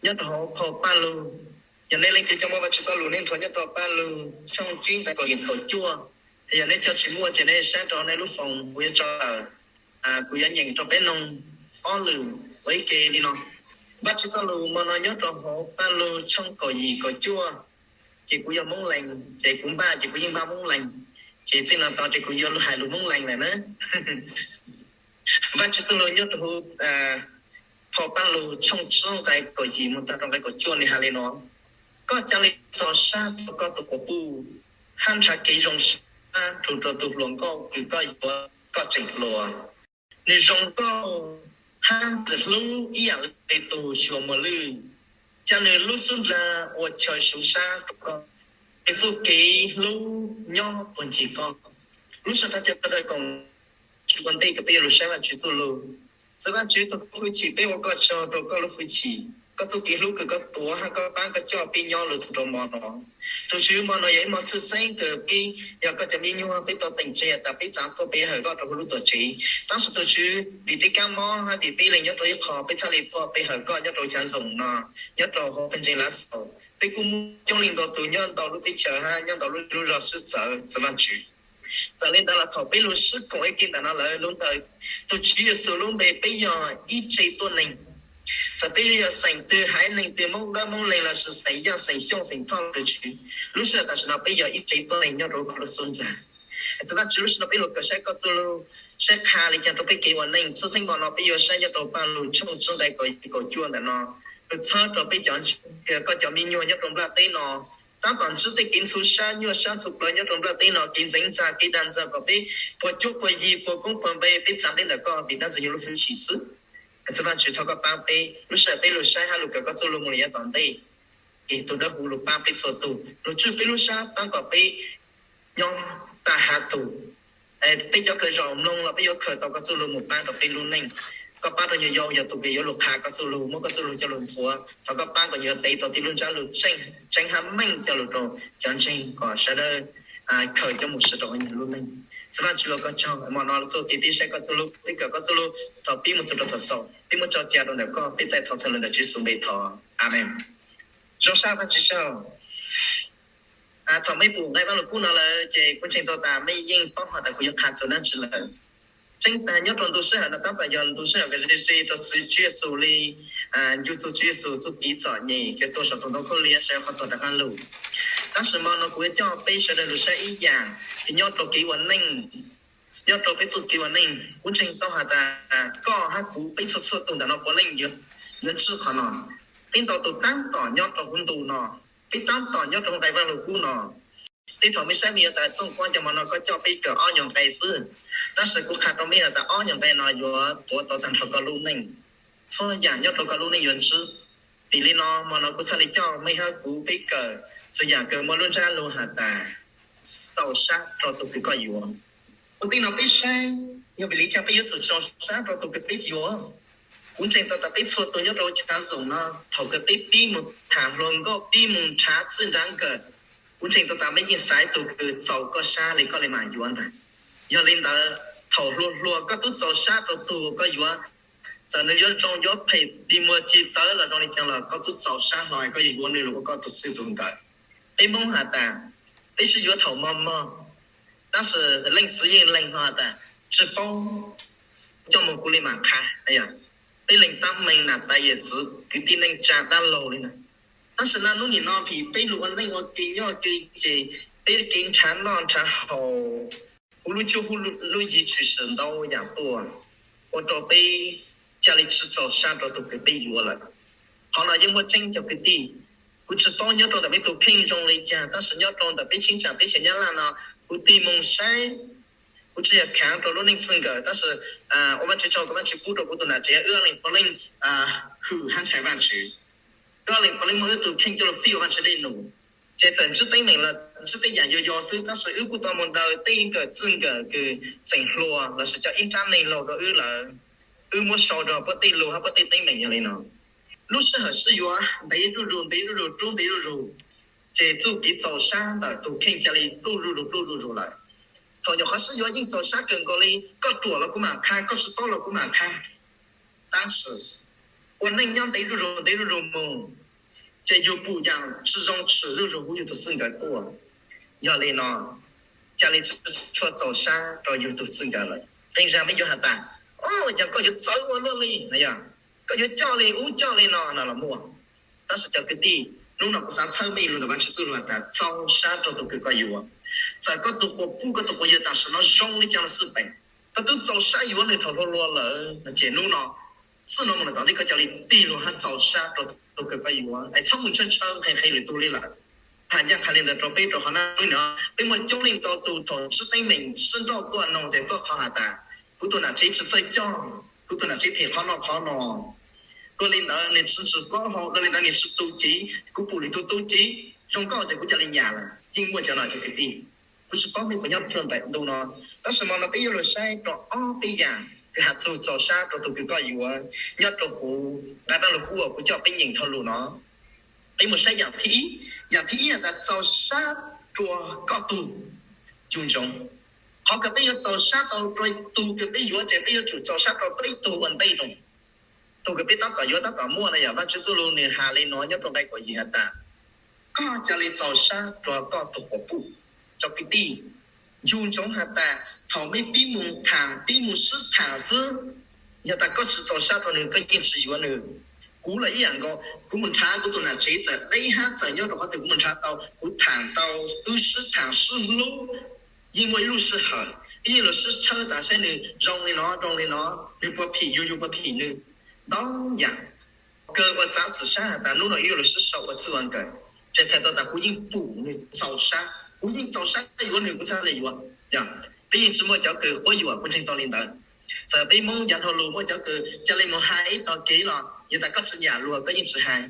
nyob rau hauv phau Paj Lug. Yog nej leej twg coj muaj Vajtswv txoj lus nej nthuav nyob rau Paj Lug tshooj tsib nqe kaum yim kaum cuaj. Yog nej coj tsis muaj ces nej saib rau nej lub foos, kuv yuav tso tawm, kuv yuav nyeem rau peb noog ob lwm ua ib ke li no. Vajtswv txoj lus hmo no nyob rau hauv Paj Lug tshooj kaum yim kaum cuaj. Ces kuv yog Moob Lees, ces kuv npaj ces kuv yeej npaj Moob Lees, ces txij no tod ces kuv yuav hais lus Moob Lees lawm na. Vajtswv txoj lus nyob rau hauv phau Paj Lug tshooj tsib nqe kaum yim mus txog rau nqe kaum cuaj, nws hais li no: Koj cia li txaus sab rau koj tus quas puj, hab nrhav kev zoo sab rau tus hluas nkauj kws koj yuav, koj tseem hluas. Nws zoo nkauj hab ntxim hlub ib yam li tus xyuas muas lwj. Ca nws lub xub nrag ua chaw suv sab rau koj, nws txuj kev hlub nyob puag ncig koj. Lub sij hawm thaj chaw tawm koom tsis ua ntej kom peb yuav lug saib Vajtswv txuj lug. Txawm Vajtswv tug hwj chim, peb ua koj tsaug rau koj lub hwj chim, koj txuj kev hlub kws koj tuav hab koj paab koj coj peb nyob lug txug rau hmo no. Tus Tswv, hmo no yog ib hmo tshwj xeeb kws peb yog koj cov me nyuam, peb tau teem tseg tas peb txav tuaj peb hawm koj rau huv lub tuam tsev. Tab sis tus Tswv, vim peb kab mob hab vim peb leeg nyob rau ib qho, peb txhaj le tuaj peb hawm koj nyob rau chav zoom no, nyob rau hauv pawg ntseeg Lav Xaus. Peb kuj muaj coob leej ntau tus nyob ntau lub teb chaws hab nyob ntau lub zog sib txawv, txawv Vajtswv. Txawm li ntawd los thaum peb lug sib koom ib ke ntawm no lawm, lub ntawm tus Tswv Yexus lub npe peb yog ib tse tuab neeg. Txawm peb yog xeem twg, haiv neeg twg, Moob Dawb, Moob Lees, lossis xeem Yaj, xeem Xyooj, xeem Thoj, tus Tswv, lub sij hawm tam sim no peb yog ib tse tuab neeg nyob rau koj lub xub nrag. Txawm Vajtswv, lub sij hawm no peb lug kawm saib koj txuj lug, saib qha li cas rau peb kev ua neej. Txhua xeeb hmo no peb yuav saib nyob rau Paj Lug tshooj tsib nqe kaum yim kaum cuaj ntawm no, lug txhawb rau peb cov, koj cov me nyuam nyob rau nplaj teb no, tab tom ntsib tej kev ntxhov sab, nyuaj sab ntxhov plawv nyob rau nplaj teb no, kev ntxeev ntxa, kev dag ntxa kom peb puas cuab puas yig, puas koob puas npe, peb txav deb ntawm koj vim dlaab tsi yog lub hwj chim xwb. Txawm Vajtswv, thov koj paab peb, lub sij hawm peb lug saib hab lug kawm koj txuj lug mus lawm yav tom ntej, es tus dawb huv lug paab peb txhua tug, lug tswj peb lub sab, paab kom peb nyob tag hab tug. Peb cov khaws zom mloog los peb yuav khaws tau koj txuj lug mus paab rau peb lub neej. Koj paab rau nyuam yaus yog tus kws yuav lug qha koj txuj lug, muab koj txuj lug coj lug nthuav, thov koj paab kom nyuam yaus tev tau tib lub ntsab lug tseeb hab meej coj lug rau cov ntseeg kom sawv daws khaws coj mus sawv rau yus lub neej. Txawm Vajtswv, ua koj tsaug, hmo no txuj kev peb saib koj txuj lug, peb kawm koj txuj lug, thaum pib mus txug rau thaum xaus peb muab tso cia rau ntawm koj, peb taij thov txhaj le ntawm Tswv Yexus npe thov, Amees. Zoo sab Vajtswv tsaug. Thaum mej pum nqe Vaaj Lug Kub no lawm ces kuv ntseeg tau tas mej yeej paub has tas kuv yuav qha txug dlaab tsi lawm. Tseeb tas nyob rau ntu sij hawm no tab tom yog ntu sij hawm kws ze ze rau Tswv Yexus li, ncu txug Tswv Yexus txuj kev txom nyem kws tuag saum tus ntoo khaub lig, sawv qhov tuag rov qaab lug. Tab sis hmo no kuv yuav coj peb sawv daws lug saib ib yaam kws nyob rau kev ua neej, nyob rau peb txuj kev ua neej. Kuv ntseeg tau has tas koj hab kuv, peb txhua txhua tug ntawm no puav leej yuav ntsib qhov no. Peb ntau tug taab tom nyob rau huv ntu no, peb taab tom nyob rau nqe Vaaj Lug Kub no. Tej thaum mej saib mej yuav tas Txooj Kuab, cov hmo no koj coj peb kawm ob nyuag nqe xwb, tab sis kuv qha rau mej has tas ob nyuag nqe no yuav tuav tau taag nrho koj lub neej. Txhua yaam nyob rau koj lub neej yuav ntsib. Vim li no hmo no kuv txhaj le coj mej hab kuv peb kawm txug yaam kws muaj lub ntsab lug has tas txaus sab rau tug kws koj yuav. Ua ntej no peb saib, yog vim li cas peb yuav tsum txaus sab rau tug kws peb yuav? Kuv ntseeg tau tas peb txhua tug nyob rau chav zoom no, thaum kws peb pib mus tham hluas nkauj, pib mus nrhav txij nrhav nkawm, kuv ntseeg tau tas mej yeej xaiv tug kws txaus koj sab le koj le maam yuav ntag. Yog li ntawd, thaum hluas hluas koj tub txaus sab rau tug koj yuav, txawm nws yuav zoo yuav phem, dig muag cig tawv los zoo li cas los koj tub txaus sab hlo koj yuav yuav nws los ua koj tug txij tug nkawm. Peb Moob has tas peb sib yuav thaum mog mog, tab sis leej txiv yeej lees hlo has tas tsi paub, coj moog kuv le maam qha. Peb leeg tab meeg nam tais yawm txiv kwv tij neej tsa dab laug li ntawd. Tab sis na hnub nim no vim peb lug ua neej ua ke nyob ua ke ces peb kev nrhav noj nrhav haus, huv lub cuab huv lub yig tshwm sim ntau yaam tuaj, ua rau peb ca le tsi txaus sab rau tug kws peb yuav lawm. Qhov no yeej muaj tseeb cov kwv tij. Kuv tsi paub nyob rau ntawm peb tug kheej zoo li cas, tab sis nyob rau ntawm peb cheeb tsam teb chaws Nyab Laj no, kuv tig moog saib, kuv tsi yog khaav rau lub neej txij nkawm, tab sis ua Vaajtswv tsaug kws Vaajtswv pub rau kuv tug nam tsev wb ob leeg puav leej hwm hab ntshai Vaajtswv. Wb ob leeg puav leej muaj wb tug kheej coj lug fij ua Vaajtswv dej num. Ces txawm ntsib teeb meem los ntsib tej yaam yog yog xwb, tab sis wb kuj tau moog daws tej nkawm txij nkawm kws tseem hluas lossis cov ib nrab neeg laug rau wb lawm. Wb muab sau rau puab tej lug hab puab tej teeb meem yog li no. Lub sij hawm sib yuav ntev zuj zug, ntev zuj zug, rub ntev zuj zug, ces txuj kev txaus sab ntawm tug kheej ca le pluj zuj zug pluj zuj zug lawm. Thaum nyuam qhuav sib yuav yeej txaus sab kawg nkaus li, koj ruam los kuv maam qha, koj tsi paub los kuv maam qha. Tab sis ua neej nyob ntev zuj zus ntev zuj zus mus, ces yus pum yam tsis zoo tshwm zuj zus huv yus tus txij nkawm tuaj. Yog li no, ca li tsis tshua txaus sab rau yus tus txij nkawm lawm. Qee zaug peb yuav has tas, o, yog koj yuav txawv ua luaj li no, yog koj yuav coj li ub coj li no no los muaj. Tab sis cov kwv tij, hnub no kuv xav txhawb mej lug ntawm Vajtswv txuj lug has tas txaus sab rau tus kws koj yuav. Txawm koj tus quas puj koj tus quas yawg tam sim no zoo li cas los xij peem, koj twb txaus sab yuav nws thaum hluas hluas lawm no ces hnub no, txij no mus lawm tom ntej koj ca li tig lug hab txaus sab rau tus kws koj yuav es txhob mus ntshaw ntshaw nqhis nqhis lwm tug li lawm. Has ncaj qha li ntawd rau peb rau qhov no, peb muaj coob leej ntau tus thaum sib teeb meem sib nrauj tuaj noog ces tuaj qhov has tas, kuv tus nam tsev tsis txawj coj, kuv tus nam tsev phem qhov no qhov no. Dua li ntawd nws tsis tshwm plaub hau, dua li ntawd nws tsis tu cev, kuv pum lwm tus tu cev zoo nkauj ces kuv ca li nyam lawm. Yeej muaj cov no cov kwv tij. Kuv tsis paub mej puas nyob rau ntawm ntu no, tab sis mo no peb yuav lug saib rau ob peb yam kws has txug txaus sab rau tus kws koj yuav nyob rau huv nqaj dab lug kub uas kuv coj peb nyeem dhau lug no. Peb mus saib yam thib ib. Yam thib ib has tas txaus sab rua koj tug. Ncu ntsoov, qhov kws peb yuav txaus sab tau rua tug kws peb yuav ces peb yuav tsum txaus sab rau peb tug ua ntej rua. Tug kws peb tab tom yuav tab tom muaj na yog Vajtswv txuj lug nws has li no nyob rau nqai kaum yim has tas, koj ca li txaus sab rua koj tug quas puj. Cov kwv tij, ncu ntsoov has tas thaum mej pib mus thaam pib mus sib thaam xwb, yog tas koj tsis txaus sab rua nws koj yeej tsis yuav nws. Kuv los ib yam nkaus, kuv mus nrhav kuv tus nam tsev txawm deb hab txawm nyob rau qhov twg kuv mus nrhav tau, kuv thaam tau, wb sib thaam sib hlub, yeej muaj ib lub sij hawm wb yeej los sib tshawb tas saib nws zoo li no zoo li no, nws puas phim yus yus puas phim nws. Ntau yam kawg ua txav txim sab has tas hnub no wb yuav los sib sau ua txij ua nkawm, ces txhais tau tas kuv yeej pum nws txaus sab, kuv yeej txaus sab yuav nws kuv txhaj li yuav. Peb yeej tsis muaj cov kws quab yuam, kuv ntseeg tau li ntawd. Txawm peb Moob yav dhau lug muaj cov kws ca li mus hais ib tog kev los yog tas koj tsis nyam luag koj yeej tsis hais.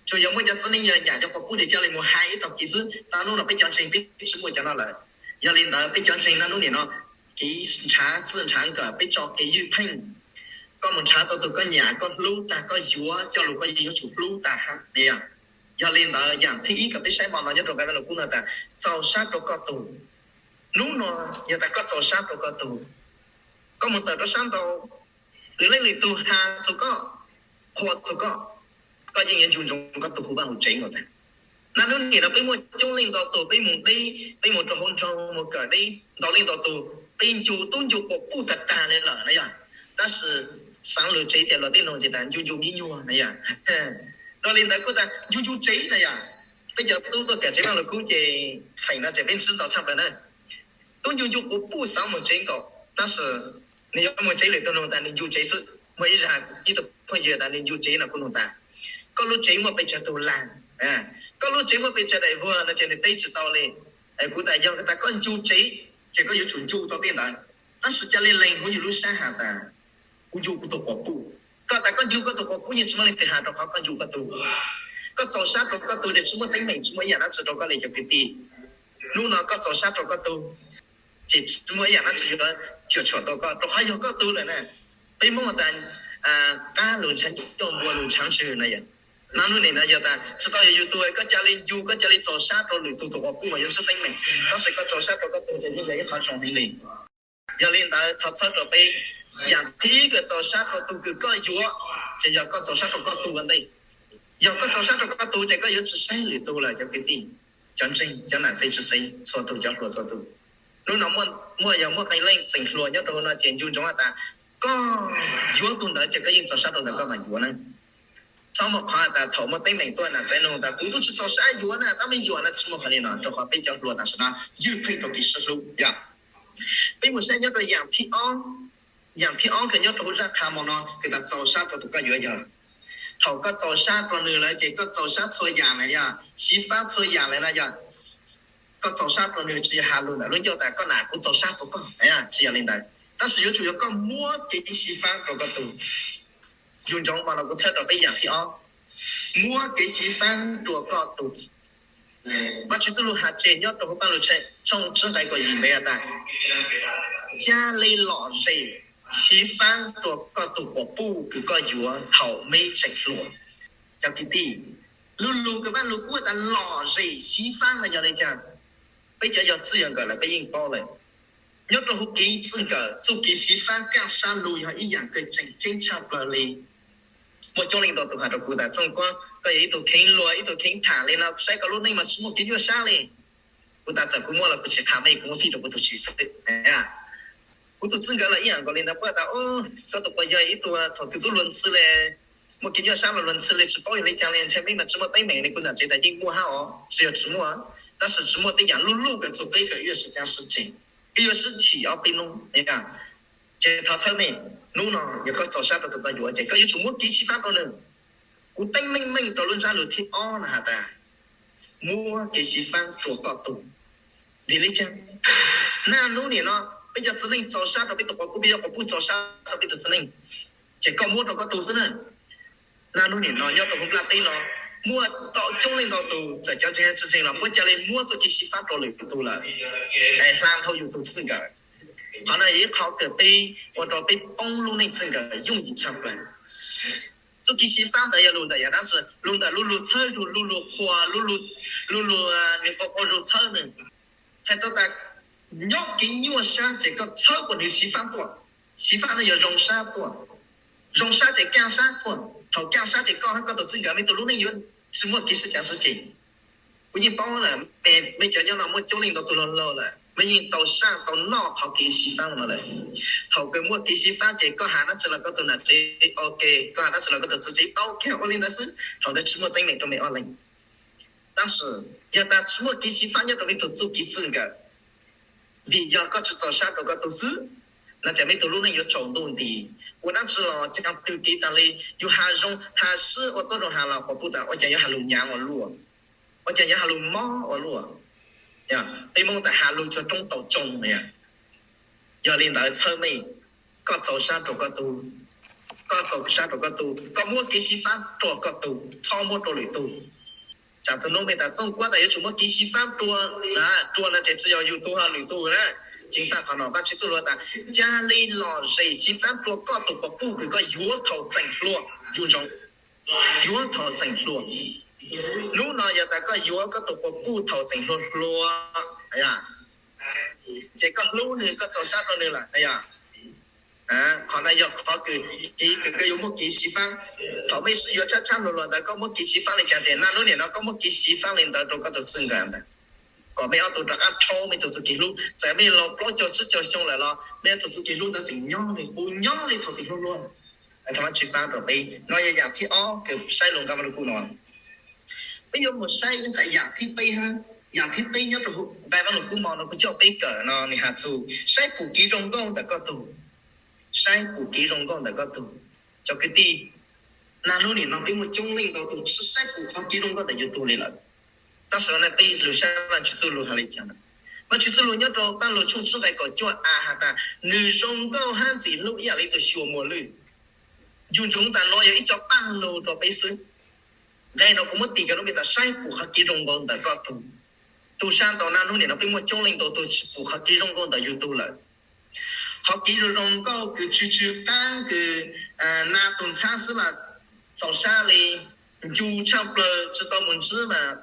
Tsuas yog muaj cov txiv neej yog nyam cov quas puj ces ca li mus hais ib tog kev xwb, tag hnub no peb cov ntseeg peb tsis muaj cov no lawm. Yog li ntawd peb cov ntseeg no hnub nim no kev nrhav txij nrhav nkawm peb tso kev ywj pheej. Koj mus nrhav tau tus koj nyam koj hlub tag koj yuav coj lug koj yeej yuav tsum hlub tag hab. Yog li ntawd yam thib ib kws peb saib mo no nyob rau nqai Vaj Lug Kub no tas txaus sab rau koj tug. Hnub no yog tas koj txaus sab rau koj tug, koj mus tawm rau sab nraud, lwm leej lwm tug has txug koj, qhuas txug koj, koj yeej yuav ncu ntsoov koj tug hu vaj hu tsev nkaus tag. Naj hnub nim no peb muaj coob leej ntau tug peb mus deb, peb mus rau hauv nroog mus kawm deb ntau leej ntau tug, peb ncu tub ncu quas puj tag tag li lawm na yog. Tab sis xaav lug tsev ces luag tej noog ces tas ncu ncu me nyuag na yog. Dua li ntawd kuj tas ncu ncu tsev na yog. Peb cov tub tuaj kawm tsev Vaj Lug Kub ces feem no ces peb ntsib ntau tshaj plaws na. Tub ncu ncu quas puj xaav mus tsev nkaus tab sis nws yuav mus tsev lwm tug noog tas nws ncu tsev xwb. Muaj ib zag ib tug phooj ywg tas nws ncu tsev no kuv noog tas, koj lub tsev muaj pes tsawg tug lag, koj lub tsev muaj pes tsawg daim vuag no ces nws teb tsis tau li. Kuv tas yog tas koj ncu tsev ces koj yuav tsum ncu tau tej ntawd. Tab sis ca li lees huv yus lub sab has tas kuv ncu kuv tug quas puj. Koj tas koj ncu koj tug quas puj yeej tsis muaj leej twg has rau qhov koj ncu koj tug. Koj txaus sab rau koj tug ces tsis muaj teeb meem tsis muaj ib yam dab tsi rau koj li cov kwv tij. Hnub no koj txaus sab rau koj tug ces tsis muaj ib yam dab tsi yuav cuam tshuam tau koj rau qhov yog koj tug lawm na. Peb Moob tas qab lug ntshav ncauj npua lug ntshav ntswg na yog. Naj hnub nim no yog tas tsis tau yog yus tug koj ca li ncu koj ca li txaus sab rau lwm tug tug quas puj mas yuav ntsib teeb meem, tab sis koj txaus sab rau koj tug ces yeej yog ib qhov zoo heev li. Yog li ntawd thov txhawb rau peb, yam thib ib kws txaus sab rau tug kws koj yuav ces yog koj txaus sab rau koj tug ua ntej. Yog koj txaus sab rau koj tug ces koj yuav tsis saib lwm tug lawm cov kwv tij, cov ntseeg, cov nam txiv txiv tsev txhua tug, cov hluas txhua tug. Hnub no muaj yog muaj qee leej txeem hluas nyob rau hauv no ces ncu ntsoov has tas koj yuav tug ntawd ces koj yeej txaus sab rau ntawm koj mas yuav na. Txhob muaj qhov has tas thaum muaj teeb meem tuaj nam txiv noog tas kuv tub tsis txaus sab yuav na, tab meej yuam na, tsis muaj qhov li no rau qhov peb cov hluas tam sim no ywj pheej rau kev sib hlub yog. Peb mus saib nyob rau yam thib ob. Yam thib ob kws nyob rau hauv zaj qha mo no kws tas txaus sab rau tug koj yuav yog, thaum koj txaus sab rau nws lawm ces koj txaus sab txhua yam lawm yog, xyiv faab txhua yam lawm na yog. Koj txaus sab rau nws tsis yog has lug ntawm lub ncauj tas koj nam kuv txaus sab rau koj, tsis yog li ntawd, tab sis yuav tsum yog koj muab kev xyiv faab rau koj tug. Ncu ntsoov mo no kuv txhawb rau peb yam thib ob, muab kev xyiv faab rua koj tug. Vajtswv txuj lug has tseg nyob rau hauv Paj Lug Tsheej tshooj tsib nqai kaum yim npe has tas, ca li lom zem xyiv faab rua koj tug quas puj kws koj yuav thaum meb tseem hluas. Cov kwv tij, lub lug kws Vaj Lug Kub tas lom zem xyiv faab no yog li cas? Peb cov yog txij yog nkawm lawm peb yeej paub lawm. Nyob rau hauv kev txij nkawm txuj kev xyiv faab kaaj sab lug yog ib yam kws tseem ceeb tshaj plawg li. Muaj coob leej ntau tus hais rau kuv tas, Txooj Kuab, koj yog ib tug kheev luag, ib tug kheev tham li no, saib koj lub neej mas tsis muaj kev nyuaj sab li. Kuv tas, txawm kuv muaj los kuv tsis qha mej, kuv muaj fij rau kuv tus tshwm sim xwb. Kuv tus txij nkawm los ib yam nkaus li ntawd, puab tas, Koj tus quas yawg ib tug thaum twg tub luag ntxhi li, muaj kev nyuaj sab los luag ntxhi li, tsis paub yog li cas li, ntshe mej mas tsis muaj teeb meem li. Kuv ntawm tsev tas yeej muaj hab os, tsis yog tsis muaj, tab sis tsis muaj tej yam luj luj kawm txuj qib kawm yuav sib cav sib ceg, peb yuav sib chim ob peb hnub. Ces thov txhawb mej, hnub no yog koj txaus sab rau tus koj yuav ces koj yuav tsum muab kev xyiv fab rau nws. Kuv teeb meem meej rau lub ntsab lus thib ob no has tas, muab kev xyiv fab rua koj tug. Vim li cas? Naj hnub nim no peb cov txiv neej txaus sab rau peb tus quas puj, peb cov quas puj txaus sab rau peb tus txiv neej, ces koj muab rau koj tug xwb na. Naj hnub nim no nyob rau hauv nplaj teb no muaj tau coob leej ntau tus, txawm cov ntseeg tsis ntseeg los puab ca li muab txuj kev xyiv fab rua lwm tug lawm, es hla dhau yus tug txij nkawm. Qhov no yog ib qho kawm peb ua rau peb poob lub neej txij nkawm yooj yim tshaj plaws. Txuj kev xyiv fab ntawd yog lug ntawm yam dab tsi? Lug ntawm lu lug txhawb zug, lu lug qhuas, lu lug, lu lug, nws quas quas zug txhawb nws. Txhais tau tas nyob kev nyuaj sab ces koj txhawb kom nws xyiv fab tuaj. Xyiv fab no yog zoo sab tuaj. Zoo sab ces kaj sab tuaj. Thaum kaj sab ces koj hab koj tus txij nkawm mej tug lub neej yuav tsis muaj kev sib cav sib ceg. Kuv yeej paub lawm, mej cov nyob no muaj coob leej ntau tug laug laug lawm, mej yeej tau saj tau noj qhov kev xyiv fab no lawm. Thaum kws muaj kev xyiv fab ces koj has dab tsi los koj tug nam tsev ok, koj has dab tsi los koj tug txiv tsev tau kiag ua li ntawd xwb, thaum ntawd tsis muaj teeb meem rau mej ob leeg. Tab sis yog tas tsis muaj kev xyiv fab nyob rau mej tug txuj kev txij nkawm, vim yog koj tsis txaus sab rau koj tug xwb, no ces mej tug lub neej yuav tsaus ntuj nti. Ua dab tsi los caag twg kev taag le, yug has zoo has sib ua tuab zoo has los quas puj tas ua caag yuav has lug nyaav ua luaj, ua caag yuav has lug mob ua luaj. Peb Moob tas has lug cuag roob tau tsoo. Yog li ntawd txhawb mej, koj txaus sab rau koj tug, koj txaus sab rau koj tug, koj muab kev xyiv fab rua koj tug, txhob muab rua lwm tug. Tsam txug nub mej tas Txooj Kuab tas yuav tsum muab kev xyiv fab rua, rua no ces tsis yog yug tug ho lwm tug na. Ceev faj qhov no, Vaajtswv txuj lug tas, ca le lom zem xyiv fab rua koj tug quas puj kws koj yuav thaum txeem hluas. Yug ntsoov, yuav thaum txeem hluas. Nub no yog tas koj yuav koj tug quas puj thaum txeem hluas hluas, ces koj hlub nwg, koj txaus sab rua nwg lawm. Qhov no yog qhov kws, kev kws koj yuav muaj kev xyiv fab. Thaum mej sib yuav tshab tshab hluas hluas ntawd koj muab kev xyiv fab le caag ces naj nub nim no koj muab kev xyiv fab le ntawd rua koj tug txij nkawm ntawd, kom mej ob tug rov qab rhaub mej tug txuj kev hlub. Txawm mej laus plaub caug tsib caug xyoo lawm los mej ob tug txuj kev hlub ntawd tseem nyob le qub nyob le thaum txeem hluas hluas. Thov Vaajtswv pab rau peb. No yog yam thib ob kws saib lug nqaa Vaaj Lug Kub no. Peb yuav mus saib ntawm yam thib peb hab. Yam thib peb nyob rau nqaa Vaaj Lug Kub mo no kuv coj peb kawm no nwg has txug saib pum kev zoo nkauj ntawm koj tug. Saib pum kev zoo nkauj ntawm koj tug. Cov kwv tij, naj nub nim no peb muaj coob leej ntau tug tsi saib pum qhov kev zoo nkauj ntawm yus tug le lawm. Tab sis no peb lug saib Vaajtswv txuj lug has le caag. Vaajtswv txuj lug nyob rau Paaj Lug tshooj tsib nqai kaum cuaj a has tas, nwg zoo nkauj hab ntxim hlub ib yam li tug xyuas muas lwj. Yug ntsoov tas nuav yog ib co paaj lug rau peb xwb. Nqai no kuv muab tis kag lub npe tas saib pum qhov kev zoo nkauj ntawm koj tug. Tug sab ntau naj nub nim no peb muaj coob leej ntau tug tsi pum qhov kev zoo nkauj ntawm yug tug lawm. Qhov kev zoo zoo nkauj kws tsw tsw qaab kws naj tug ntxhab xwb mas txaus sab le, ncu tshaj plawg tsi tau moog ntsib mas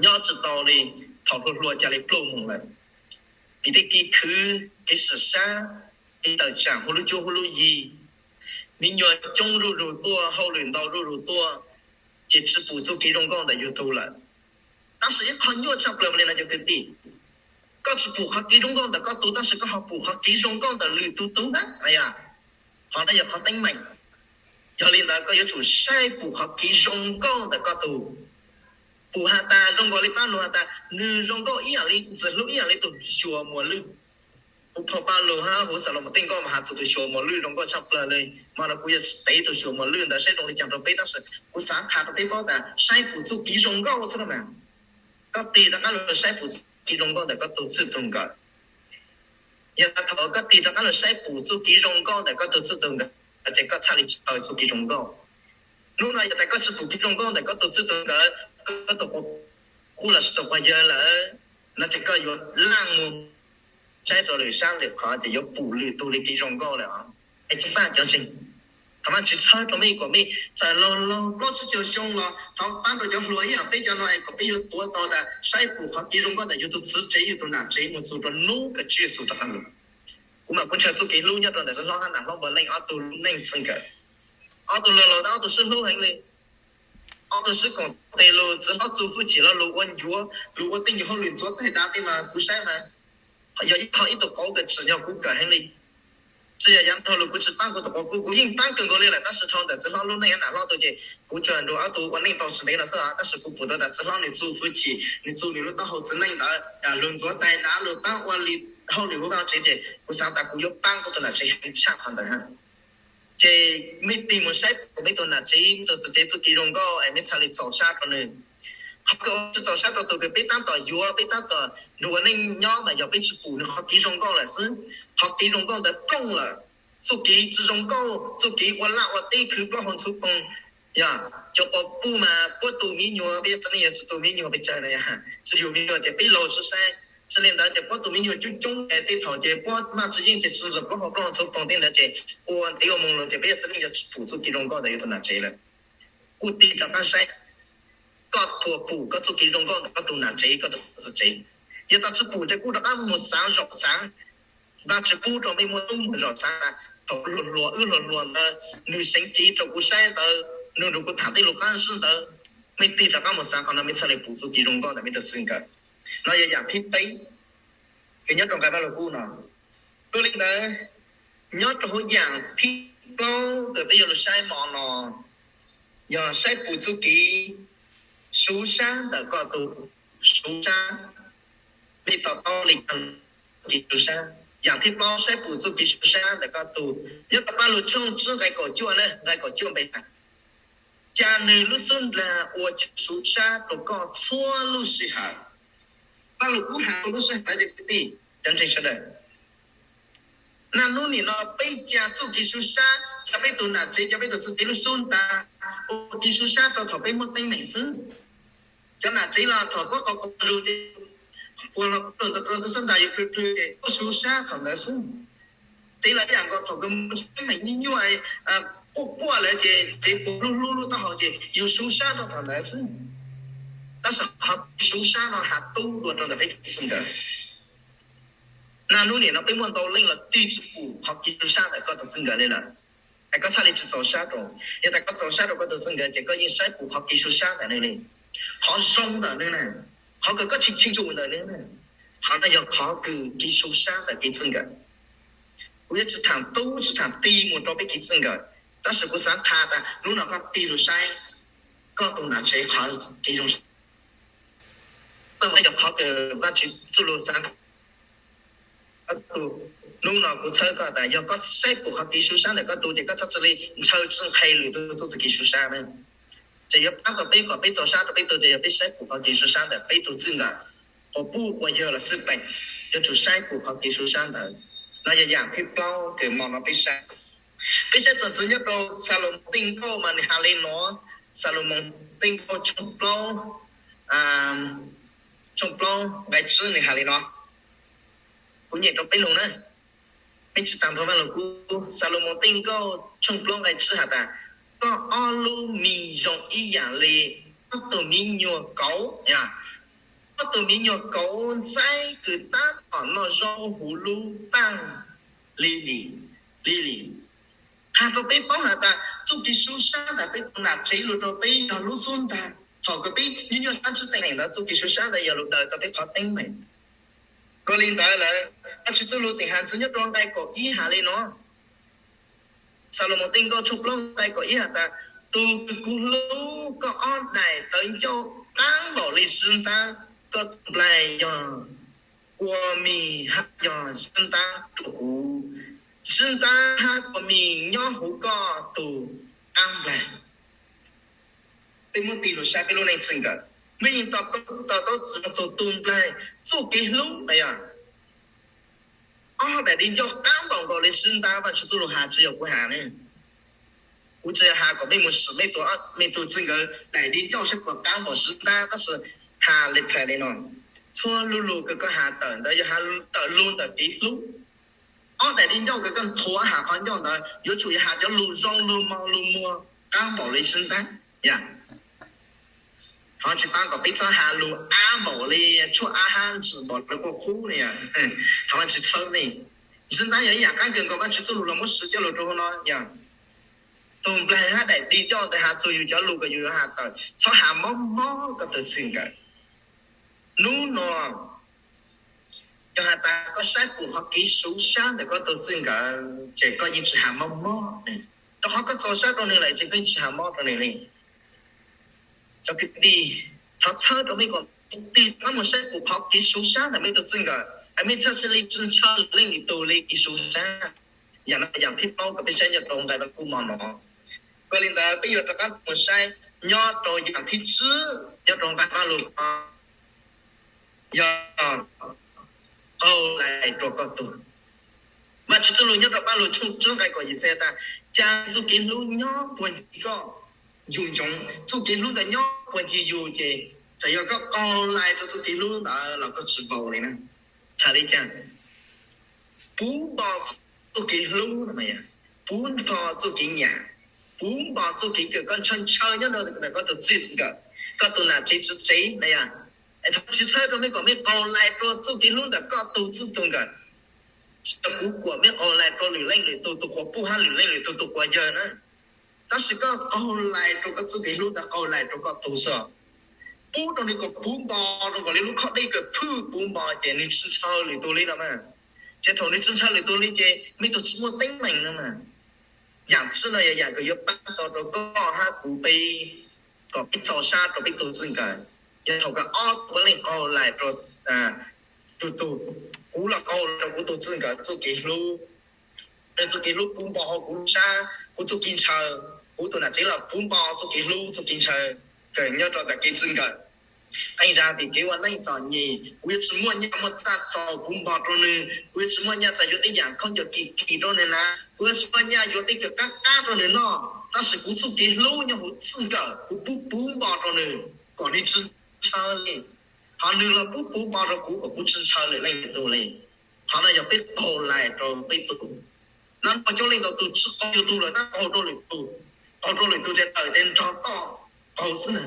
nyob tsi tau le, thaum hluas hluas ca le pluj moog lawm. Vim tej kev khwv, kev sim sab, kev tawm tsaam huv lub cuab huv lub yig, me nyuam coob zuj zug tuaj, hauj lwm ntau zuj zug tuaj, ces tsi pum txuj kev zoo nkauj ntawm yug tug lawm. Tab sis ib qho nyuaj tshaj plawg le no cov kwv tij, koj tsi pum qhov kev zoo nkauj ntawm koj tug tab sis koj ho pum qhov kev zoo nkauj ntawm lwm tug tug na. Qhov no yog qhov teeb meem. Yog li ntawd koj yuav tsum saib pum qhov kev zoo nkauj ntawm koj tug. Pum has tas zoo nkaus li Paaj Lug has tas nwg zoo nkauj ib yam li, ntxim hlub ib yam li tug xyuas muas lwj. Huv phau Paaj Lug hab huv Xalumoos tej nkauj mas has txug tug xyuas muas lwj zoo nkauj tshaj plawg le. Mas no kuv yuav teb tug xyuas muas lwj ntawd saib zoo li caag rau peb tab sis kuv xav qha rau peb paub tas saib pum txuj kev zoo nkauj xwb no mas. Koj tig rov qab lug saib pum txuj kev zoo nkauj ntawm koj tug txij tug nkawm. Yog thaum koj tig rov qab lug saib pum txuj kev zoo nkauj ntawm koj tug txij tug nkawm ces koj txhaj le tsi taug txuj kev zoo nkauj. Nub no yog tas koj tsi pum kev zoo nkauj ntawm koj tug txij tug nkawm, koj tug quas puj lossis tug quas yawg lawm, no ces koj yuav laaj moog saib rua lwm sab lwm qhov ces yuav pum lwm tug le kev zoo nkauj lawm os. Es tsi faj cov ntseeg, thov Vaajtswv txhawb rua mej kom mej txawm laug laug plaub tsib caug xyoo los thov paab rua cov hluas ib yam peb cov no es kom peb yuav tuav tau tas saib pum qhov kev zoo nkauj ntawm yug tug txiv tsev yug tug nam tsev moog txug rua nub kawg Tswv Yexus rov qab lug. Kuv mas kuv ntshaw txuj kev hlub nyob rua ntawm txiv hlob hab nam hlob npawg Leej ob tug lub neej txij nkawm. Ob tug laug laus tab ob tug sib hlub heev li. Ob tug sib koom tes lug, txiv hlob txuj hwj chim los lug ua ncuav, lug ua tej nyuag hauj lwm ntxuav tag dav tej mas kuv saib mas yog ib qho ib tug qauv kawg tsim nyog kuv kawm heev li. Tsi yog yav dhau lug kuv tsi paab kuv tus qauv, kuv yeej paab kawg nkaus li lawm, tab sis dhau ntawm txiv hlob lub neej ab nam hlob tug ces kuv tsuas nrug ob tug ua neej tau tsi ntev no xwb, tab sis kuv pum tau tas txiv hlob nwg txuj hwj chim, nwg txuj nwg lub taub hau txiv neej ntawd lug ntxuav tag dav lug paab ua li hauj lwm huv vaj tsev ces kuv xaav tas kuv yuav paab kuv tus nam tsev heev tshaj qhov ntawd. Ces mej tig mus saib pum mej tus nam tsev, mej tus txiv tsev txuj kev zoo nkauj es mej txhaj le txaus sab rua nwg. Qhov kws tsi txaus sab rua tug kws peb tab tom yuav, peb tab tom nrug ua neej nyob mas yog peb tsi pum nwg qhov kev zoo nkauj lawm xwb. Qhov kev zoo nkauj ntawd plooj lawm, txuj kev tsi zoo nkauj, txuj kev ua laj ua teb khwv plaub hau ntxhuv poog, yog cov quas puj mas puab tu miv nyuas, peb yog txiv neej yog tsi tu miv nyuas pes tsawg na, tsi yug miv nyuas ces peb laug sib saib. Tsi le ntawd ces puab tu miv nyuas coob coob es tej thaum ces puab maj tsi yeej ces tsi ntxuav plaub hau plaub hau ntxhuv poog tej ntawd ces ua ntev ua moog lug ces peb yog txiv neej yog tsi pum txuj kev zoo nkauj ntawm yus tus nam tsev lawm. Kuj tig rov qaab saib, koj puas pum koj txuj kev zoo nkauj ntawm koj tus nam tsev, koj tus txiv tsev. Yog tau tsi pum ces kuj rov qaab mus xaav zaum xaav, Vaajtswv pub rau mej muaj tub muag zaum xaav, thaum hluas hluas wb hluas hluas ntawd nwg seev cev rau kuv saib ntawd, nwg nrug kuv tham tej lug qab zib ntawd, mej tig rov qaab mus xaav qhov no mej txhaj le pum txuj kev zoo nkauj ntawm mej tus txij nkawm. No yog yaam thib peb kws nyob rau nqai Vaaj Lug Kub no. Dua li ntawd, nyob rau hauv yaam thib plaub kws peb yuav lug saib mo no yog saib pum txuj kev sub sab ntawm koj tug sub sab. Mej to taub li cas txuj kev sub sab? Yaam thib plaub saib pum txuj kev sub sab ntawm koj tug. Nyob rau Paj Lug tshooj tsib nqai kaum cuaj na, nqai kaum cuaj npe has, ca nwg lub xub nraag ua ca sub sab rau koj txhua lub sij hawm. Paj Lug Kub has txhua lub sij hawm na cov kwv tij cov ntseeg sawv daws. Naj nub nim no peb ca txuj kev sub sab, ca peb tug nam tsev, ca peb tug txiv tsev lub xub nraag ua kev sub sab rau thaum peb muaj teeb meem xwb. Cov nam tsev los thaum puab qhov quas zug ces puag los rau ntawm rau tub xab ntas yus plhws plhws ces puab sub sab thaum ntawd xwb. Tsev los ib yaam nkaus, thaum kws muaj teeb meem nyuaj nyuaj, quaj quaj lawm ces tsev puab hlub hlub lub taub hau ces yus sub sab rau thaum ntawd xwb. Tab sis qhov kev sub sab no has tub dua rau ntawm peb tug txij nkawm. Naj nub nim no peb muaj ntau leej los tig tsi pum qhov kev sub sab ntawm koj tug txij nkawm li lawm. Es koj txhaj le tsi txaus sab rau. Yog tas koj txaus sab rau koj tug txij nkawm ces koj yeej saib pum qhov kev sub sab ntawm nwg li, qhov zoo ntawm nwg na, qhov kws koj tsis chim ntsum ntawm nwg na. Qhov no yog qhov kws kev sub sab ntawm kev txij nkawm. Kuv yuav tsi thaam tub tsi thaam tig mus rau peb kev txij nkawm, tab sis kuv xaav qha tas nub no koj tig lug saib koj tug nam tsev qhov kev zoo sab. Tau yog qhov kws Vaajtswv txuj lug xaav. Nub no kuv txhawb koj tas yog koj saib pum qhov kev sub sab ntawm koj tug ces koj txhaj tsi le ntshaw tsi nqhes lwm tug txuj kev sub sab na. Ces yuav paab tau peb kom peb txaus sab rau peb tug ces yog peb saib pum qhov kev sub sab ntawm peb tug txij nkawm, quas puj quas yawg los xij peem, yuav tsum saib pum qhov kev sub sab ntawd. No yog yaam thib plaub kws mo no peb saib. Peb saib txuas ntxiv nyob rau Xalumoos Tej Nkauj mas nwg has le no, Xalumoos Tej Nkauj tshooj plaub, tshooj plaub nqai tsib nwg has le no. Kuv nyem rau peb lug na, peb tsi taag nrho Vaaj Lug Kub. Xalumoos Tej Nkauj tshooj plaub nqai tsib has tas, koj ob lub mis zoo ib yaam le ob tug miv nyuas kauv, ob tug miv nyuas kauv ntxaib kws tab tom noj zaub huv lub paaj li li li li. Qha rau peb paub has tas txuj kev sub sab ntawm peb tug nam tsev lug rau peb yog lub xub ntaag. Thaum kws peb nyuaj nyuaj sab tsi teeb meem ntawd txuj kev sub sab ntawd yog lug daws tau peb qhov teeb meem. Dua li ntawd lawm, Vaajtswv txuj lug tseem has ntxiv nyob rau nqai kaum ib has le no. Xalumoos Tej Nkauj tshooj plaub nqai kaum ib has tas, tug kws kuv hlub, koj ob daim tawv ncauj qaab npaum li sib ntaab, koj tus nplaig yog kua mis hab yog sib ntaab rua kuv. Sib ntaab hab kua mis nyob huv koj tug qaab nplaig. Peb muab tig lug saib peb lub neej txij nkawm, mej yeej to taub zoo txug tug nplaig txuj kev hlub na yog ob daim di ncauj qaab npaum nkaus li sib ntaab. Vaajtswv txuj lug has, tsi yog kuv has ne. Kuv tsi has kom mej mus sim mej tug, mej tug txij nkawm daim di ncauj saib puas qaab npaum sib ntaab, tab sis has le txhais le no, txhua lug lug kws koj has tawm ntawd yog has tawm lug ntawm kev hlub. Ob daim di ncauj kws koj nthuav has qhov ncauj ntawd yuav tsum yog has cov lug zoo lug mos lug muag qaab npaum li sib ntaab. Yog, thov tsi paab kom peb txhob has lug ab npaum li tshuaj ab hab ntsws npaum li quaj qub ne yog. Thov Vaajtswv txhawb mej. Sib ntaab yog ib yaam qaab kawg nkaus, Vaajtswv txuj lug los muab siv coj lug rua huv no yog. tug nplaig hab daim di coj ntawd has txug yug cov lug kom yug yuav has tawm, txhob has mob mob koj tug txij nkawm. Nub no yog has tas koj saib pum qhov kev suv sab ntawm koj tug txij nkawm ces koj yeej tsi has mob mob, rau qhov koj txaus sab rau nwg lawm ces koj yeej tsi has mob rau nwg li. Cov kwv tij, thov txhawb rau mej kom tig rov qab moog saib pum qhov kev suv sab ntawm mej tug txij nkawm, mej txhaj le tsi ntshaw lwm leej lwm tug le kev suv sab. Yam no yam thib plaub kom peb saib nyob rau nqai Vaj Lug Kub mo no. Yog li ntawd peb yuav rov qab moog saib nyob rau yam thib tsib nyob rau nqai Vaj Lug Kub, yog qaug lais rua koj tug. Vaajtswv txuj lug nyob rau Pajlug tshooj tsib nqai kaum yim xaus tas, ca txuj kev hlub nyob puag ncig koj, yug ntsoov txuj kev hlub ntawd nyob puag ncig yug ces txawm yog koj qaug lais rua txuj kev hlub ntawd los koj tsi npau li na. Txhais li cas? Puv npo txuj kev hlub, puv npo txuj kev nyam, puv npo txuj kev kawm koj ntshaw ntshaw nyob rau ntawm koj tug txij nkawm, koj tug nam tsev txiv tsev na yom. Es thov tsi txhawb rau mej kom mej qaug lais rua txuj kev hlub ntawm koj tug txij tug nkawm. Tsi yog kuv kuam mej qaug lais rua lwm leej lwm tug tug quas puj hab lwm leej lwm tug tug quas yawg na. Tab sis koj qaug lais rua koj txuj kev hlub ntawd qaug lais rua koj tug xwb. Puv rau nwg kom puv npo rua nkaus li lub khob dej kawm phwj puv npo ces nwg tsi ntshaw lwm tug li no mas. Ces thaum nwg tsi ntshaw lwm tug li ces mej tug tsi muaj teeb meem no mas. Yam tsib no yog yam kws yuav paab tau rua koj hab kuv peb kom peb txaus sab rua peb tug txij nkawm. Yog thaum kawg ob tug puav leej qaug lais rua tug tug, kuv los qaug lais rua kuv tug txij nkawm txuj kev hlub. Nwg txuj kev hlub puv npo huv kuv lub sab, kuv txuj kev ntshaw, kuv tug nam tsev los puv npo txuj kev hlub txuj kev ntshaw kawm nyob rau ntawm kev txij nkawm. Qee zag vim kev ua neej txom nyem kuv yuav tsi muaj nyaj muaj txaj txaus puv npo rua nwg, kuv yuav tsi muaj nyaj txag yuav tej yam khaub ncaws kim kim rua nwg na, kuv yuav tsi muaj nyaj yuav tej kawm qab qab rua nwg noj, tab sis kuv txuj kev hlub nyob huv txij nkawm kuv pub puv npo rua nwg kom nwg tsi ntshaw li, hos nwg los pub puv npo rua kuv kom kuv tsi ntshaw lwm leej lwm tug li. Qhov no yog peb qaug lais rua peb tug. No nua coob leej ntau tug tsi qaug yug tug lawm tab qaug rua lwm tug, qaug rua lwm tug ces tawm ces nrog toj qaug xwb na.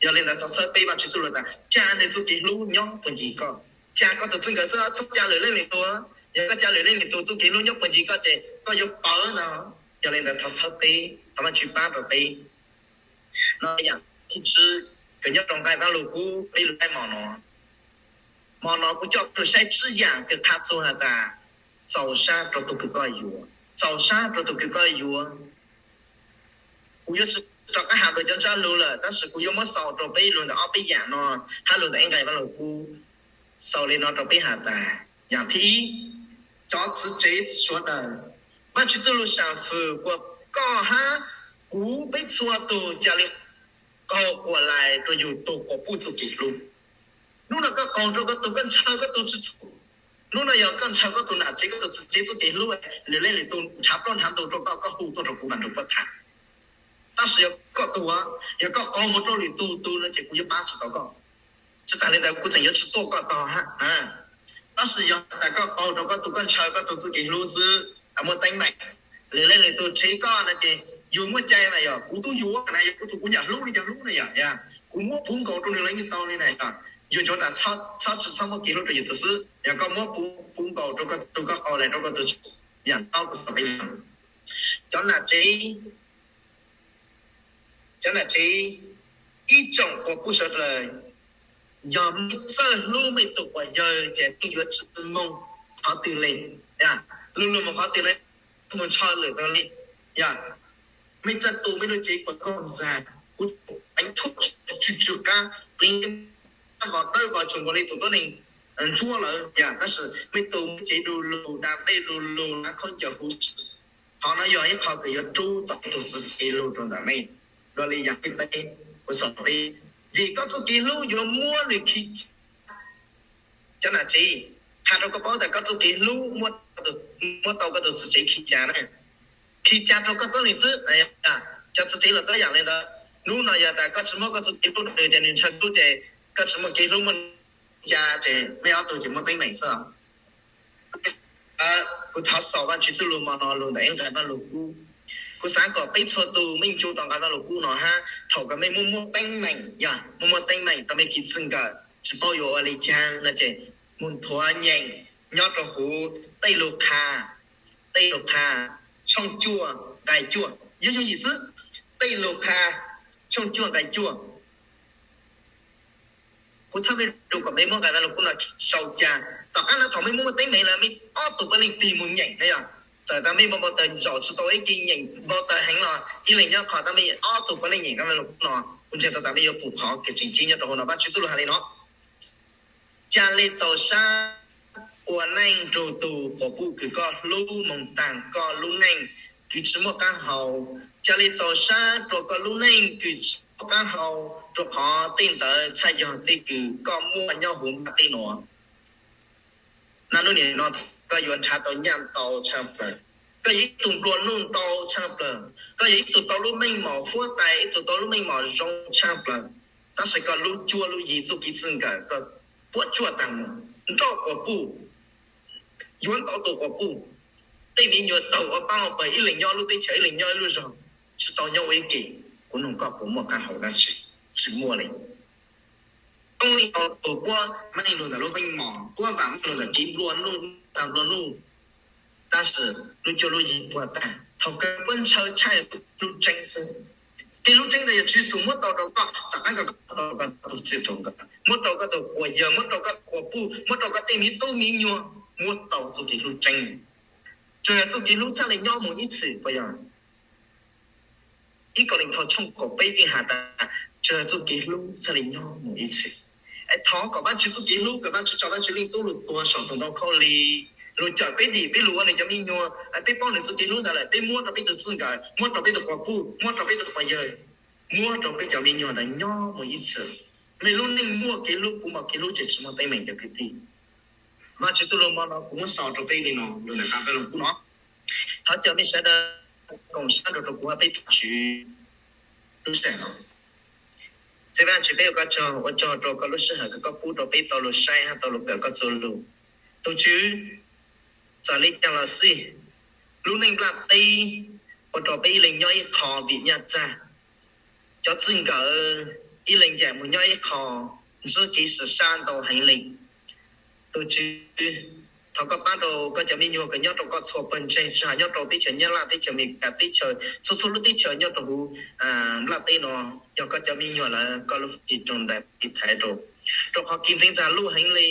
Yog li ntawd thov txhawb peb, Vaajtswv txuj lug tas ca nwg txuj kev hlub nyob puag ncig koj, ca koj tug txij nkawm xwb, txhob ca lwm leej lwm tug. Yog koj ca lwm leej lwm tug txuj kev hlub nyob puag ncig koj ces koj yuav pawv ntag. Yog li ntawd thov txhawb peb, thov Vaajtswv pab rua peb. No yam thib tsib kws nyob rua nqai Vaaj Lug Kub peb lug saib mo no. Mo no kuv coj peb lug saib tsib yam kws qha txug has tas txaus sab rua tug kws koj yuav, txaus sab rua tug kws koj yuav. Kuv yuav tsi rov qab has dua cov ntsab lug lawm tab sis kuv yuav muab xaus rua peb lug ntawm ob peb yam no hab lug ntawm ib nqai Vaaj Lug Kub. Xaus li no rua peb has tas, yam thib ib, cov txiv tsev suav daws, Vaajtswv txuj lug sam fwm kuas koj hab kuv peb txhua tug ca le qaug quas lais rua yug tug quas puj txuj kev hlub. Nub no koj qaug rua koj tug, koj ntshaw koj tug tsi txhum. Nub no yog koj ntshaw koj tug nam tsev, koj tug txiv tsev txuj kev hlub, lwm leej lwm tug nrhav plaub nrhav ntug rua koj, koj hu tuaj rua kuv mam nrug koj tham. Tab sis yog koj tug, yog koj qaug moog rua lwm tug tug no ces kuv yuav pab tsi tau koj. Tsi tas li ntawd kuv tseem yuav tsi tuaj koj tog hab. Tab sis yog tas koj qaug rua koj tug, koj ntshaw koj tug txuj kev hlub xwb, muaj teeb meem, lwm leej lwm tug tshev koj no ces yug muaj cai mas yog kuv tub yuav na, yog kuv tug kuv nyam hlub li cas hlub na yom, kuv muab puv nkaus rua nwg los yeej tau li na yom. Yug ntsoov tas txhob tsi txhob muab kev hlub rua yug tug xwb, yog koj muab puv nkaus rua koj tug, koj qaug lais rua koj tug, yam no kuv xaus peb. Cov nam tsev, cov nam tsev, ib tsoom quas puj sawv daws, yog mej txawj hlub mej tug quas yawg ces mej yuav tsi moog qhov twg le, lug lug moog qhov twg le, moog ntshaw lwm tug le. Yog mej txawj tu mej lub cev kuas koj zag, kuv pleev tshuaj tsw tsw qab, pleev vos dawb vos tsuas nkaus li tus tuab neeg ntsuab lawm, yog tab sis mej tu mej cev du lug, da dej du lug, hnav khaub ncaws huv si. Qhov no yog ib qho kws yuav rub tau ib tug txiv tsev lug rua ntawm mej. Dua li yam thib peb, kuv xaus peb, vim koj txuj kev hlub yuav muab nws khi ca. Cov nam tsev, qha rau koj paub tas koj txuj kev hlub muab tau koj tug txiv tsev khi ca na. Khi ca rau koj tuab neeg xwb. Cov txiv tsev los tuab yam li ntawd. Nub no yog tas koj tsi muab koj txuj kev hlub rua nws ces nws ntshaw hlub ces koj tsi muaj kev hlub, muab nws khi ca ces mej ob tug ces muaj teeb meem xwb. Kuv thov xaus Vaajtswv txuj lug mo no lug ntawm ib nqai Vaaj Lug Kub. Kuv xaav kom peb txhua tug mej ncu tau nqai Vaaj Lug Kub no hab thaum kws mej muaj muaj teeb meem, yog muaj muaj teeb meem rua mej kev txij nkawm tsi paub yuav ua le caag no ces moog nthuav nyeem nyob rua huv tej lug qha, tej lug qha, tshooj cuaj, nqai cuaj. Yog yooj yim xwb. Tej Lus Qha tshooj cuaj nqai cuaj. Kuv txhawb mej lug kom mej muab nqai Vaj Lug Kub no sau ca. Tom qab no thaum mej muaj muaj teeb meem lawm mej ob tug puav leej tig mus nyeem na yog. Txawm tas mej npau taws zaum tsis tau ib ke nyeem npau taws heev los ib leeg nyob qhov tas mej ob tug puav leej nyeem nqai Vaj Lug Kub no, kuv ntseeg tau tas mej yuav pum qhov kev tseem ceeb nyob rau hauv no. Vajtswv txuj lug has li no: Ca le txaus sab ua neej nrug tug quas puj kws koj hlub moog taag koj lub neej kws tsi muaj qaab hau. Ca le txaus sab rua koj lub neej kws tsi muaj qaab hau, rua qhov tej ntawd txhaj yog tej kws koj muaj nyob huv nplaj teb nuav. Naj nub nim no koj yuav nrhav tau nyaj ntau tshaaj plawg, koj yog ib tug nplua nuj ntau tshaaj plawg, koj yog ib tug tau lub meej mom huab tais, ib tug tau lub meej mom zoo tshaaj plawg, tab sis koj lub cuab lub yig txuj kev txij nkawm koj puab tsuaj taag moog, nrauj quas puj, yuav ntau tug quas puj, tej miv nyuas taug ua paab ua pawg, ib leeg nyob lub teb chaws ib leeg nyob ib lub zog, tsi tau nyob ua ib ke. Kuv noog koj puas muaj qaab hau dlaab tsi? Tsi muaj le. Koj le tau tug puab maam lug ntawm lub meej mom, puab vaam lug ntawm kev nplua nuj, taag nplua nuj, tab sis lub cuab lub yig puab taag. Thaum kawg puab ntshaw tshaj yog lub tseeb xwb. Tej lub tseeb ntawd yog Tswv Yexus muab tau rau koj, tom qab koj tau koj tug txij tug nkawm, muab rau koj tug quas yawg, muab rau koj quas puj, muab rau koj tej miv tub miv nyuas, muab tau txuj kev hlub tseeb. Tsuas yog txuj kev hlub txhaj le nyob moog ib txhis puas yog? Ib Kauleethaus tshooj kaum peb yeej has tas tsuas yog txuj kev hlub txhaj le nyob moog ib txhis. Es thov kom Vajtswv txuj kev hlub, kom Vajtswv tso Vajtswv Leej Tub lug tuag saum tus ntoo khaub lig, lug cawm peb dim peb lug ua nws cov miv nyuas. Peb paub nws txuj kev hlub ntawd lawm, peb muab rau peb tug txij nkawm, muab rau peb tug quas puj, muab rau peb tug quas yawg, muab rau peb cov miv nyuas ntawd nyob moog ib txhis. Mej lub neej muaj kev hlub, puv npo kev hlub ces tsi muaj teeb meem cov kwv tij. Vajtswv txuj lug mo no kuv muab xaus rau peb li no lug ntawm qab peb lug kub no. Thov caw mej sawv daws koom sab nrug rau kuv hab peb thov Tswv lub sij hawm no. Txiv Vajtswv, peb ua koj tsaug, ua tsaug rau koj lub sij hawm kws koj pub rau peb tau lug saib hab tau lug kawm koj txuj lug. Tug Tswv, txawm le caag los xij, lub neej nplaj teb ua rau peb ib leeg nyob ib qho vim nyaj txag. Cov txij nkawm ib leeg ncaim moog nyob ib qho, ntsib kev sib sab ntau heev le. Tug Tswv, thov koj pab rau koj cov miv nyuas kws nyob rau koj txhua pawg ntseeg, tsi has nyob rau teb chaws Nyab Laj, teb chaws Amelikas, teb chaws txhua txhua lub teb chaws nyob rau huv nplaj teb no, yog koj cov miv nyuas lawm koj lub hwj chim rau nraim tiv thaiv rau, rau qhov kev ntxeev ntxag luj heev le.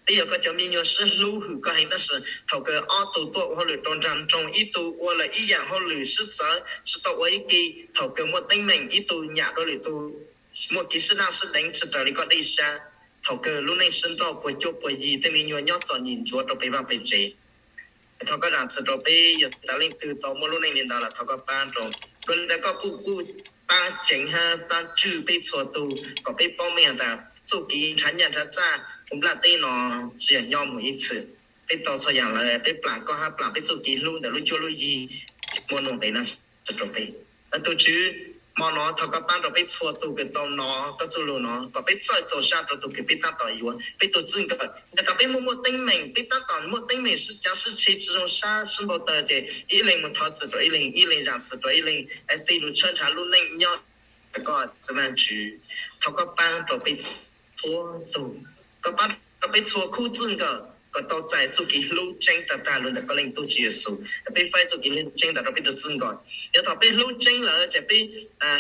Peb yog koj cov miv nyuas sib hlub hwm koj heev tab sis thaum kawg ob tug tuaj ua hauj lwm rau nraag nroog, ib tug ua lawm ib yaam hauj lwm sib txawv tsi tau ua ib ke, thaum kawg muaj teeb meem ib tug nyam dua lwm tug, muaj kev sib daj sib deev tsi raws li koj dej sab, thaum kawg lub neej sib nrauj puas cuab puas yig, tej miv nyuas nyob txom nyem ntsuav rau peg vaj peg tsev. Thov koj zaam txim rau peb, yog tas leej twg tau muaj lub neej li ntawd los thov koj pab rau. Dua li ntawd koj kuj kuj pab ceev hab pab tswj peb txhua tug kom peb paub meej has tas txuj kev nrhav nyaj nrhav txag huv nplaj teb no tsi yog nyob moog ib txhis. Peb tau txhua yaam lawm, peb plam koj hab plam peb txuj kev hlub ntawm lub cuab lub yig tsi muaj nuj nqis rau peb. Tug Tswv, mo no thov koj pab rau peb txhua tug kws tau nov koj txuj lug no kom peb txawj txaus sab rau tug kws peb tab tom yuav, peb tug txij nkawm. Yog tas peb muaj muaj teeb meem, peb tab tom muaj teeb meem sib cav sib tshe tsi zoo sab sib npau taws ces ib leeg moog thov txim rau ib leeg, ib leeg zaam txim rau ib leeg, tig lug tshawb nrhav lub neej nyob koj txwv Vaajtswv. Thov koj pab rau peb txhua tug, koj pab rau peb txhua khub txij nkawm kom tau txais txuj kev hlub tseeb tag tag lug ntawm koj leej tub Tswv Yexus. Peb faib txuj kev hlub tseeb ntawd rau peb tug txij nkawm. Yog thaum peb hlub tseeb lawm ces peb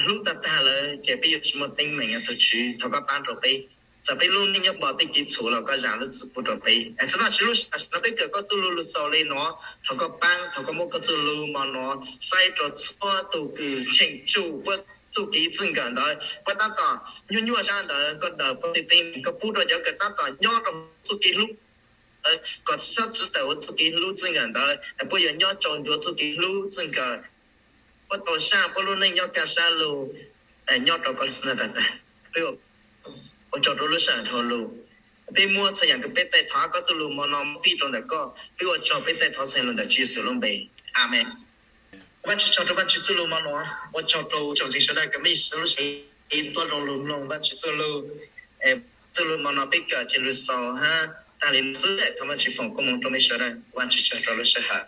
hlub tag tag lawm ces peb yuav tsi muaj teeb meem. Yog tug Tswv, thov koj pab rau peb. Txawm peb lub neej nyob npom tej kev txhum los koj zaam lub txim pub rau peb. Txwv Vaajtswv, lub sij hawm no peb kawm koj txuj lug lug xaus le no, thov koj pab, thov koj muab koj txuj lug mo no faib rau txhua tug kws cheem tsum puab txuj kev txij nkawm ntawd, puab tab tom nyuaj nyuaj sab ntawd, koj daws puab tej teeb meem, koj pub rau cov kws tab tom nyob rau txuj kev hlub ntawd kom tsi xob tsi tawm huv txuj kev hlub txij nkawm ntawd, puab yuav nyob tsau ntsuav txuj kev hlub txij nkawm, puab tau saj puab lub neej nyob kaj sab lug nyob rau koj lub txij ntawd tag tag. Peb ua tsaug rau lub sij hawm dhau lug, peb muab txhua yaam kws peb taij thov koj txuj lug mo no muab fij rau ntawm koj, peb ua tsaug peb taij thov txhua yaam lug ntawm Tswv Yexus lub npe, amees. Vaajtswv tsaug rau Vaajtswv txuj lug mo no, ua tsaug rau tsoom ntseeg sawv daws kws mej sawv lub sij hawm tuaj zoo lug mloog Vaajtswv txuj lug. Txuj lug mo no peb kawm ces lug xaus hab tag li no xwb, thov Vaajtswv foom koob moov rau mej sawv daws, Vaajtswv tsaug rau lub sij hawm.